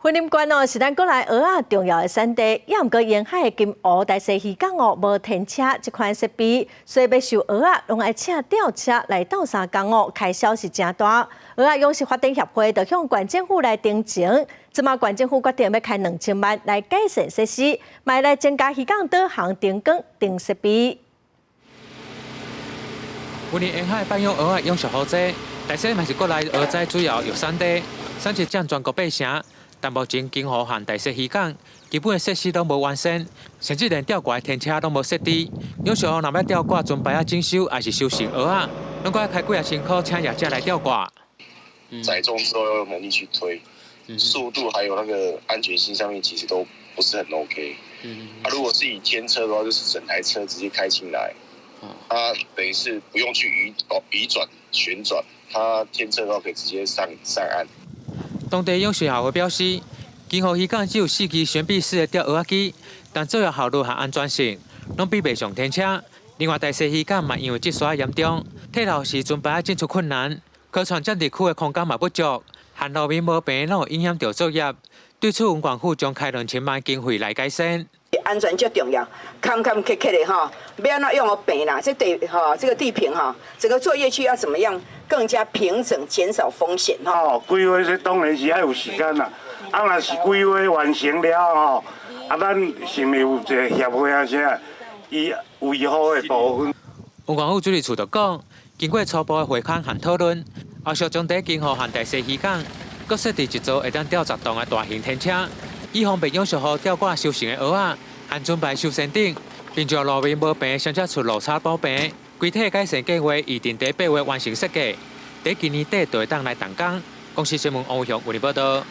雲林縣哦，是咱國內蚵仔重要的產地，也毋過沿海的金湖大細漁港哦，無天車這款設備，所以欲收蚵仔，攏愛請吊車來鬥相共哦，開銷是誠大。蚵仔養殖發展協會就向縣政府來陳情，這馬縣政府決定欲開2000萬來改善設施，嘛來增加漁港導航燈光等設備。雲林沿海放養蚵仔養殖好濟，大細嘛是國內蚵仔主要玉產地，產值佔全國八成。但目前金湖和大細漁港基本的設施攏無完善，甚至連吊掛的天車攏無設置。養殖戶若欲吊掛船排仔整修，抑是收成蚵仔，攏閣愛開幾仔千箍請業者來吊掛。載重之後要有能力去推，速度還有那個安全性上面其實都不是很 OK。啊，如果是以天車的話，就是整台車直接開進來，它等於是不用去移轉旋轉，它天車的話可以直接上岸。當地養殖協會表示，金湖漁港只有四支懸臂式的吊蚵仔機，但作業效率和安全性攏比袂上天車。另外，大細漁港嘛因為積沙嚴重，退潮時船排仔進出困難，河船佔地區的空間嘛不足，和路面無平，攏會影響著作業。對此，雲縣府將開2000萬經費來改善。安全最重要，坎坎坷坷的吼，欲按怎用予平啦？這地吼，這個地平哈，整個作業區要怎麼樣更加平整，減少風險哈？哦，規劃這當然是愛有時間啦。啊，若是規劃完成了吼，啊，咱是毋是有一個協會啊啥，伊維護的部分？雲縣府水利處就講，經過初步的會勘和討論，後續將佇金湖和大細漁港閣設置一座會當吊10噸的大型天車，以方便養殖戶吊掛收成的蚵仔和船排收船頂，並將路面無平，雙車出落差補平。規體改善計劃預定佇8月完成設計，佇今年底就會當來動工。公視新聞王偉雄為你報道。